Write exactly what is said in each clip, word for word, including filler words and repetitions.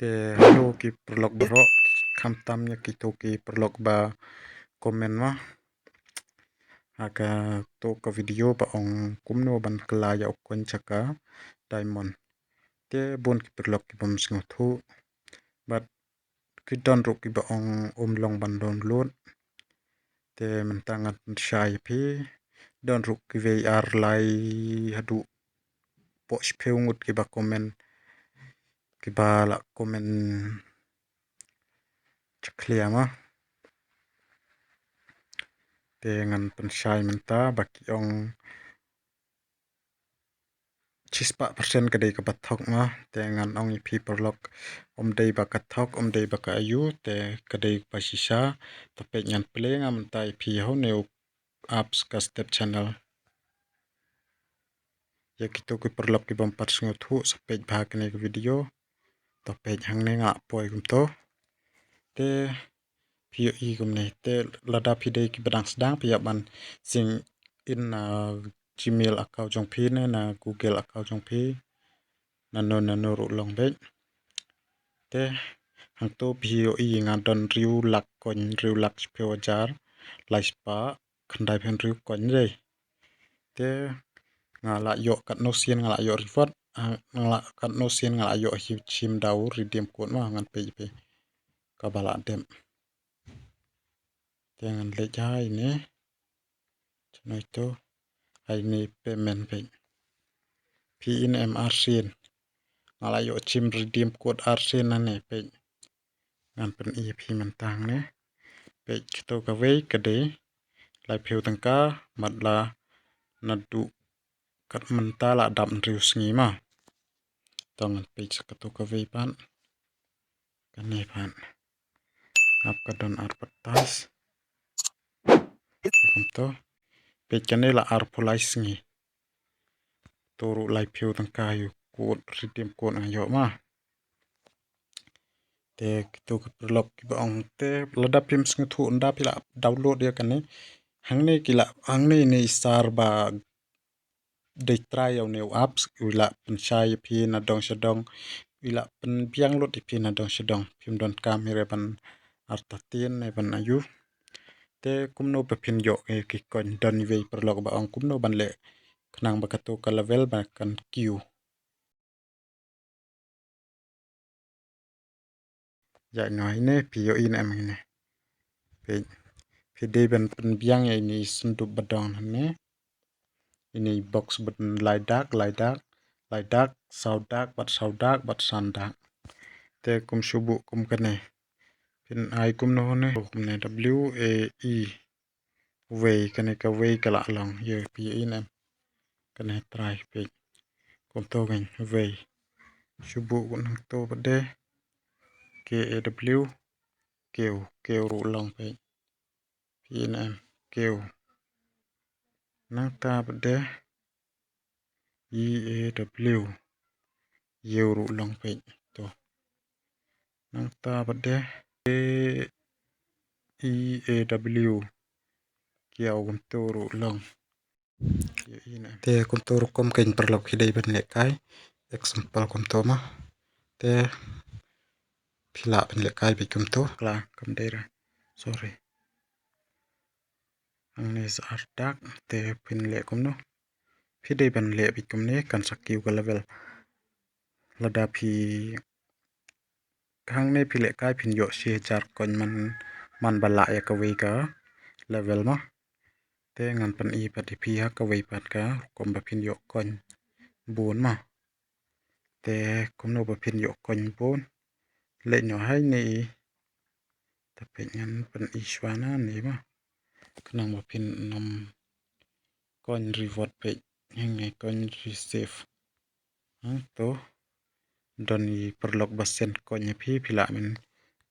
Te hello ki paralok baroh, khamtam ïa kito ki paralok ba comment ma ha kato ka video ba ong kumno ban kylla ïa u coin sha ka diamond. Te bun ki paralok ki bym sngewthuh bad ki don ruh kiba ong um long ban download. Te mynta ngan pynshai ïa phi, don ruh kiwei ar lai haduh poh shiphew ngut kiba comment, kiba la comment jakhlia ma. Te ngan pynshai mynta ba ki ong shispah percent ka dei kaba thok ma. Te ngan ong ïa phi paralok, um dei ba ka thok, um dei ba ka aiu, te ka dei ba shisha. Te peit ngan plie nga mynta ïa phi ha une u apps ka step channel. Ïa kito ki paralok ki bym pat sngewthuh sa peit bha kane ka video. Te peit hangne nga poi kumto. Te phi ïohi kumne, te lada phi dei kiba dang sdang phi ïa ban sign in na Gmail account jong phi ne na Google account jong phi, nano nano ruh long beit. Te hangto phi ïohi nga don hynriew lak coin, hynriew lak shiphew hajar lai spah khyndaiphew hynriew coin dei. Te nga la ïoh katno sien nga la ïoh reward, ah, nga la katno sien nga la ïoh hi shim da u redeem code ma, ngan peit phi kaba la dep. Te ngan leit ha ine. Chano ito, ha ine payment peit. Phi in em arsien. Nga la ïoh shim redeem code arsien nane peit. Ngan pyni ïa phi mynta hangne. Peit kito kawei ka dei laiphew tyngka, bad la naduh kat mynta la dap hynriew sngi ma. To ngan peit sa kato kawei pat. Kane pat. Ap ka don advertise. Kumto. Peit kane la arphew lai sngi. To ruh laiphew tyngka ïa u code, redeem code nga ïoh ma. Te kito ki paralok kiba ong te lada phim sngewthuh ynda phi la download ïa kane. Hangne ki la, hangne ine i sir ba dei trai ïa une u apps, u la pynshai ïa phi na dong sha dong, u la pynbiang lut ïa phi na dong sha dong. Phim donkam hi re ban artatien ne ban aiu. Te kumno ba phin ïoh ki coin, don iwei paralok ba ong kumno ban leh khnang ba kato ka level ba kan kiew. Ïa ino ine phi ïohi ne em ine. Peit, phi dei ban pynbiang ïa ine i syndup ba don hangne. Ine i box ba don lai dak, lai dak, lai dak, saw dak, bad saw dak, bad san dak. Te kum shu buh kum kane. Phin ai kumno ne, kumne W A E. Wei, kane kawei ka la long, ïa phi ïohi ne em. Kane trai peit. Kumto kein, wei. Shu buh nangto pat de. K A W, kiew, kiew ruh long peit. Phi ïohi ne em, kiew. Nangta pat de. E A W. Ïew ruh long peit. To. Nangta pat de. E A W. Kiew kumto ruh long. Te kumto rukom kein paralok phi dei ban lehkai. Example kumto ma. Te phi lah ban lehkai beit kumto. Kla kam dei ra. Sorry. Hangne sa ar dak te phin leh kumno. Phi dei ban leh beit kumne kan sa kiew ka level. Lada phi hangne phi lehkai phin ïoh shi hajar coin man, man ba lah ïa kawei ka level ma. Te ngan pyni pat ïa phi ha kawei pat ka rukom ba phin ïoh coin bun ma. Te kumno ba phin ïoh coin bun. Leit noh ha ine i. Te peit ngan pyni shuwa na ne ma. Khnang ba phin nym coin reward peit. Hangne coin receive. Hangto. Don i paralok ba send coin ïa phi, phi lah ban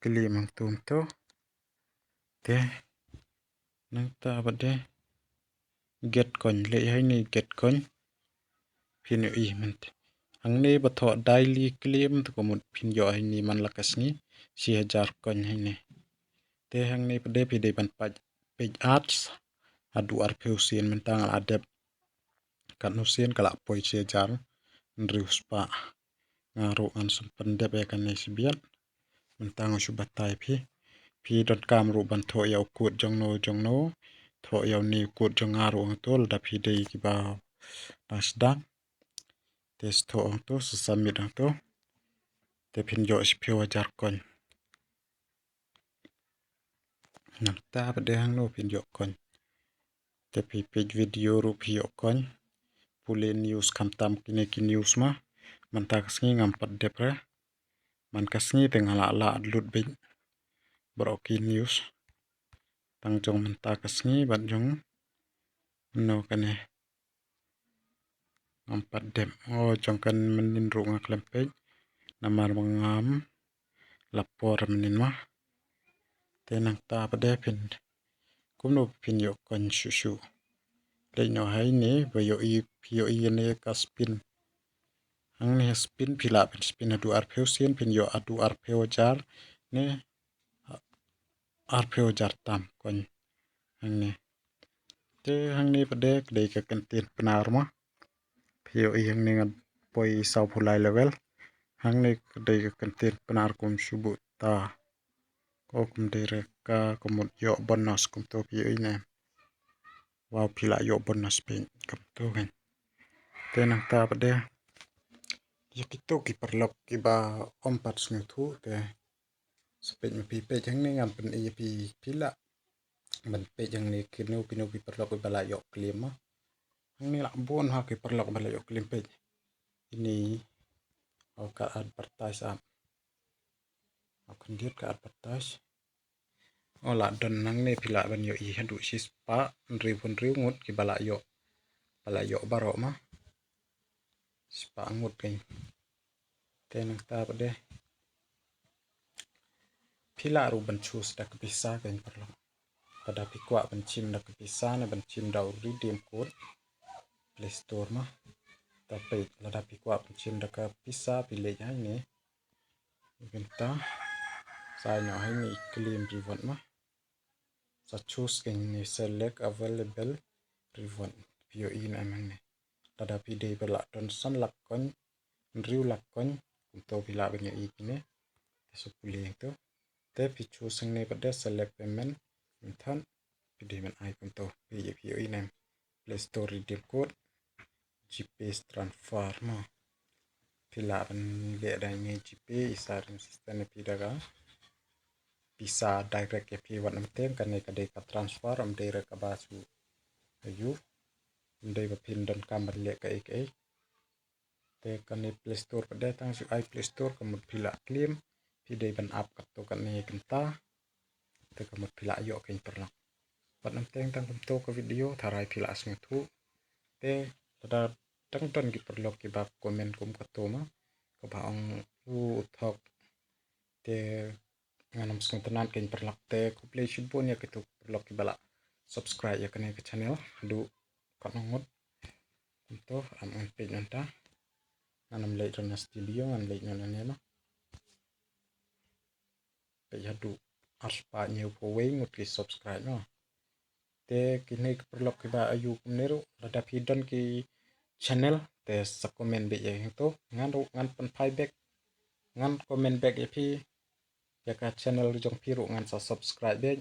claim hangto hangto. Te nangta pat de get coin, leit ha ine get coin. Phin ïohi mynta. Hangne ba thoh daily claim te ka mut phin ïoh ha ine man la ka sngi shi hajar coin ha ine. Te hangne pat de phi dei ban peit, peit ads haduh arphew sien, mynta nga la dep katno sien ka la poi shi hajar hynriew spah. Nga ruh ngan sa pyndep ïa kane shibit. Mynta nga shu batai phi. Phi donkam ruh ban thoh ïa u code jong no jong no. Thoh ïa une u code jong nga ruh hangto lada phi dei kiba dang sdang. Te sa thoh hangto, sa submit hangto. Te phin ïoh shiphew hajar coin. Nangta pat de hangno phin ïoh coin. Te phi peit video ruh phi ïoh coin. Pule news khamtam kine ki news ma. Mynta ka sngi ngam pat dep re. Man ka sngi te nga la lah lut beit baroh ki news. Tang jong mynta ka sngi bad jong no kane. Ngam pat dep. O, jong kane mynnin ruh nga khlem peit. Namar ba ngam la por mynnin ma. Te nangta pat de phin, kumno phin ïoh coin shuh shuh. Leit noh ha ine ba ïohi, phi ïohi ine ka spin. Hangne spin, phi lah phin spin haduh arphew sien, phin ïoh haduh arphew hajar ne arphew hajar tam coin. Hangne. Te hangne pat de ka dei ka kyntien Pnar ma. Phi ïohi hangne nga poi sawphew lai level. Hangne ka dei ka kyntien Pnar kum shu buh ta. Ko kum dei re ka, ka mut ïoh bonus kumto phi ïohi ne. Wow, phi lah ïoh bonus phi kumto kan. Te nangta pat de ïa kito ki paralok kiba ym pat sngewthuh te sa peit ma phi, peit hangne ngan pyni ïa phi, phi lah ban peit hangne kino kino ki paralok kiba la ïoh claim ma. Hangne la bun ha ki paralok ba la ïoh claim, peit. Ini, o, ka advertise ap. O, khyndiat ka advertise. O, la don hangne phi lah ban ïohi haduh shispah hynriew hynriew ngut kiba la ïoh, ba la ïoh baroh ma. Shispah ngut kein. Te nangta pat de phi lah ruh ban choose da ka pisa kein paralok. Lada phi kwah ban shim da ka pisa ne ban shim da u redeem code Play Store ma. Ta peit lada phi kwah ban shim da ka pisa phi leit ha ine. Mynta sa ïa noh ha ine claim reward ma. Sa choose kein ine select available reward. Phi ïohi ne em hangne. Lada phi dei ba la don san lak coin, hynriew lak coin, kumto phi lah ban ïohi kine. Te sa pule hangto. Te phi choose hangne pat de select payment method. Phi dei ban ai kumto. Phi ïohi ne em. Play Store redeem code. GPay transfer mo. Phi lah ban leh da ine GPay, i sa rim system ne phi da ka pisa direct ïa phi wat ym teng, kane ka dei ka transfer, ym dei re kaba shu ïoh. Ym dei ba phin donkam ban leh kaei kaei. Te kane Play Store pat de tang shu ai Play Store, ka mut phi lah claim, phi dei ban ap katto katne kynta. Te ka mut phi lah ïoh kein paralok. Wat ym teng tang kumto ka video, tharai phi lah sngewthuh. Te lada dang don ki paralok kiba comment kum katto ma, kaba ong u thok. Te ngan ym sngewtynnat kein paralok, te khublei shibun ïa kito paralok kiba la subscribe ïa kane ka channel. Haduh katno ngut kumto, am ngan peit nangta. Ngan ym leit rana studio, ngan leit nangta ne ma. Peit haduh arspah hynñiewphew wei ngut ki subscribe mo. Te kine ki paralok kiba aiu kumne ruh, lada phi don ki channel te sa comment beit ïa hangto, ngan ruh ngan pynphai back, ngan comment back ïa phi, ïa ka channel jong phi ruh ngan sa subscribe back.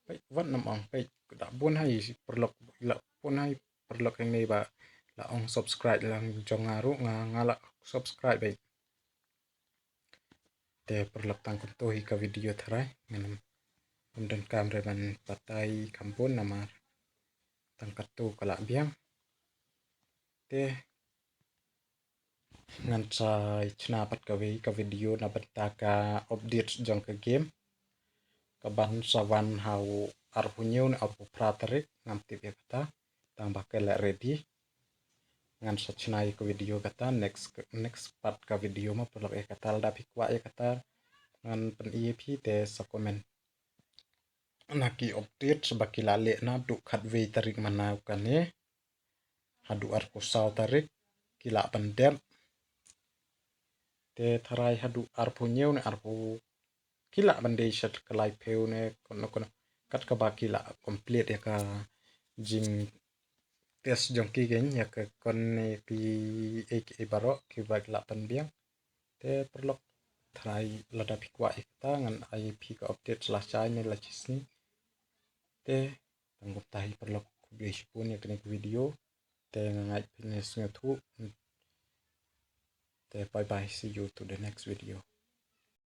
Peit wat nym ong, peit da bun hai paralok, la bun hai paralok hangne ba la ong subscribe lang jong nga ruh, nga nga la subscribe back. Te paralok tang kumto hi ka video tharai, ngan ym donkam re ban batai kham bun namar tang katto ka la biang. Te ngan sa shna pat kawei ka video na bynta ka update jong ka game. Kaban sa wan ha u arphew hynñiew ne arphew phra tarik, ngam tip ïa kata, tang ba ka la ready. Ngan sa shna ïa ka video kata, next, next part ka video ma paralok ïa kata, lada phi kwah ïa kata ngan pyni ïa phi te sa comment. Na ki update ba ki la leh naduh khatwei tarik mynta kane haduh arphew saw tarik ki lah ban dep. Te tharai haduh arphew hynñiew ne arphew ki lah ban dei sha ka laiphew ne kono kono, kat kaba ki lah complete ïa ka jing test jong ki kein, ïa ka kane ki ei ki ei baroh kiba ki lah pynbiang. Te paralok, trai lada phi kwah ïa kata ngan ai phi ka update la shai ne la shisngi. Te tang kumta hi paralok, khublei shibun ïa kane ka video. Te nga ngeit phin ïa sngewthuh. Te bye bye, see you to the next video.